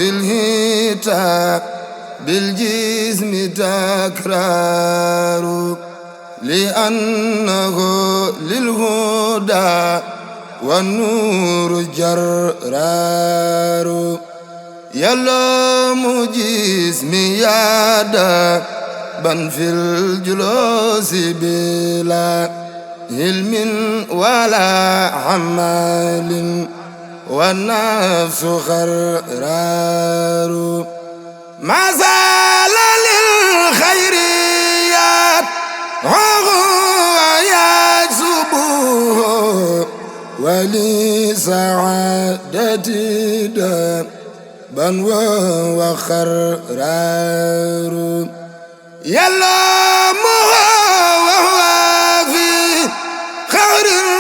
في الهتاء بالجسم تكرار لأنه للهدى والنور جرار يلوم جسمي يادا بن في الجلوس بلا علم ولا عمل والنفس خرار ما زال للخيريات وهو يكسبه ولسعادتي دابا وهو خرار يلومه وهو في خير.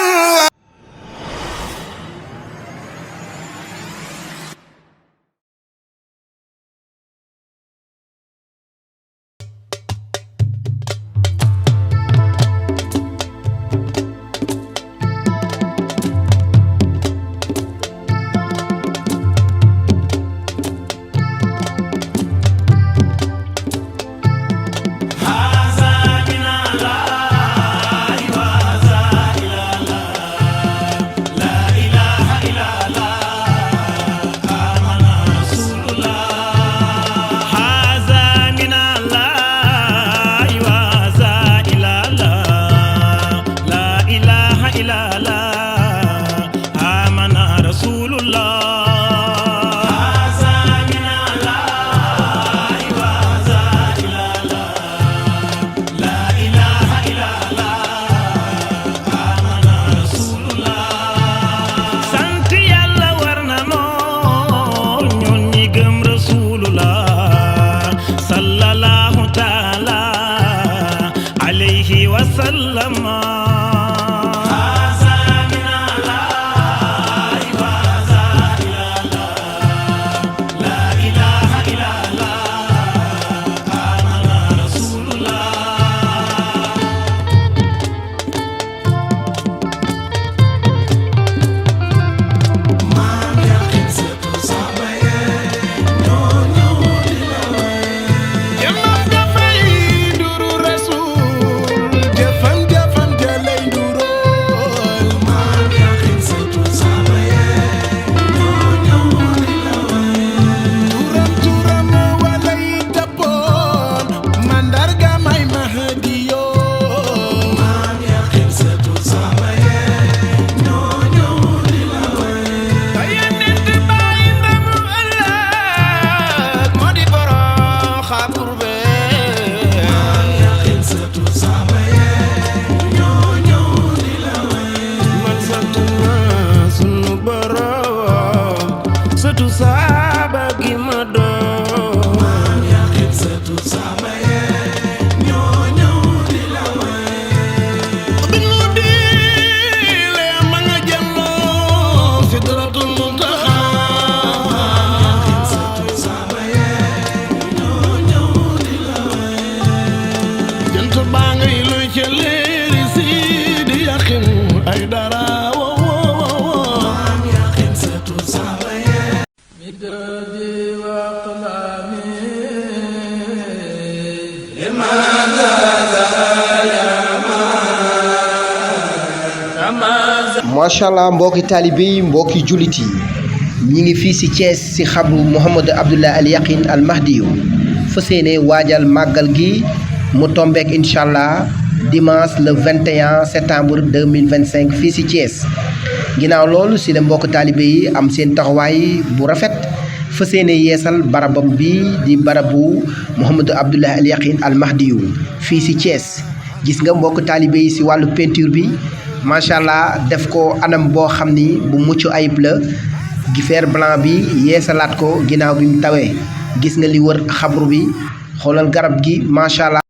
macha allah mbokki taalibe yi mbokki jullit yi ñi ngi fii si Thiès si xabru Mouhamadou Abdoulaye Al Yakhine Al Mahdiyu fas yéene waajal màggal gi mu tombeek incha allah dimanche le 21 septembre 2025 fii si Thiès ginnaaw loolu si la mbokk taalibe yi am seen taxawaay bu rafet fas yéene yeesal barabam bi di barabu Mouhamadou Abdoulaye Al Yakhine Al Mahdiyu fii si Thiès gis nga mbokk taalibe yi si wàllu peinture bi macha allah def ko anam boo xam ni bu mucc ayib la gi fer blanc bi yeesalaat ko ginnaaw bi mu tawee gis nga li wër xabru bi xoolal garab gi macha allah.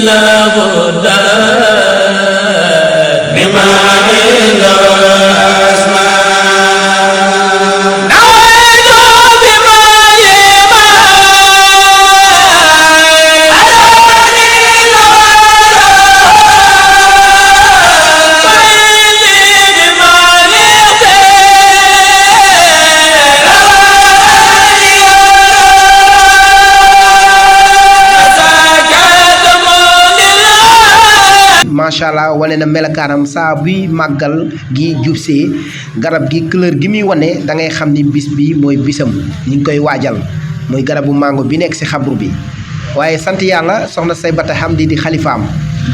لا بد بما إلا macha allah wane na melakaanam saa buy màggal gi jubsee garab gi couleur gi muy wane da ngay xam ni bis bi mooy bisam ñu ngi koy waajal muy garabu mango bi nekk ci xabru bi. waaye sant yàlla soxna Saybata Hamdi di xalifaam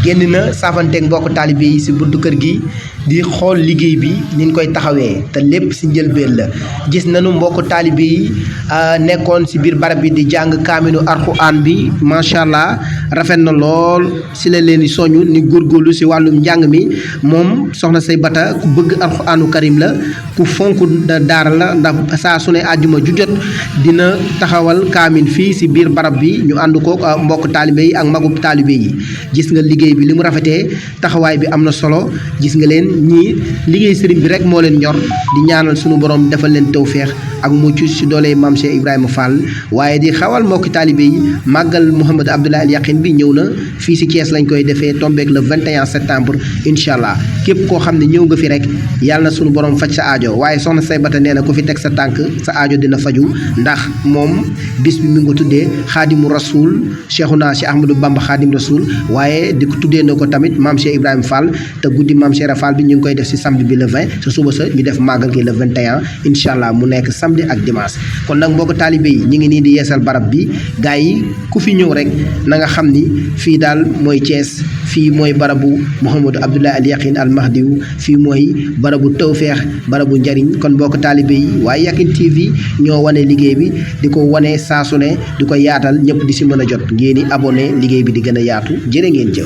génn na saafanteeg mbokk taalibe yi ci buntu kër gi di xool liggéey bi niñ koy taxawee te lépp ci njëlbeen la gis nañu mbokk taalibe yi nekkoon ci biir barab bi di jàng kaaminu alxuraan bi macha allah rafet na lool ci la leen di soñu ni góorgóorlu ci wàllum njàng mi moom soxna Saybata ku bëgg alxuraanu karim la ku fonk daara la ndax saa su ne àjjuma ju jot dina taxawal kaamin fii ci biir barab bi ñu ànd ko mbokk taalibe yi ak magub taalibe yi gis nga liggéey bi li mu rafetee taxawaay bi am na solo gis nga leen ñii liggéey sëriñ bi rek moo leen ñor di ñaanal sunu borom defal leen tawféex ak mucc ci doole maam Cheikh Ibrahima Fall waaye di xawal mbokki taalibe yi màggal Mouhamadou Abdoulaye Al Yakhine bi ñëw na fii ci Thiès lañ koy defee tombeek le 21 septembre incha allah képp koo xam ne ñëw nga fi rek yàlla na sunu borom faj sa aajo waaye soxna Saybata nee na ku fi teg sa tànk sa aajo dina faju ndax moom bis bi mi ngi ko tuddee xaadimu rasul Cheikhuna Cheikh Ahmadou Bamba xaadim rasul waaye di ko tuddee na ko tamit maam Cheikh Ibrahima Fall te guddi maam Cheikh Fall bi ñu ngi koy def ci samedi bi le 20 sa suba sa ñu def màggal gi le 21 incha allah mu nekk samedi ak dimanche kon nag mbokk taalibe yi ñu ngi nii di yeesal barab bi gars yi ku fi ñëw rek na nga xam ni fii daal mooy Thiès fii mooy barabu Mouhamadou Abdoulaye Al Yakhine Al Mahdiou fii mooy barabu tawféex barabu njariñ kon mbokk taalibe yi waaye Yakhine TV ñoo wane liggéey bi di ko wane saa su ne di ko yaatal ñëpp di ci mën a jot ngeen di abonné liggéey bi di gën a yaatu jërë ngeen jëf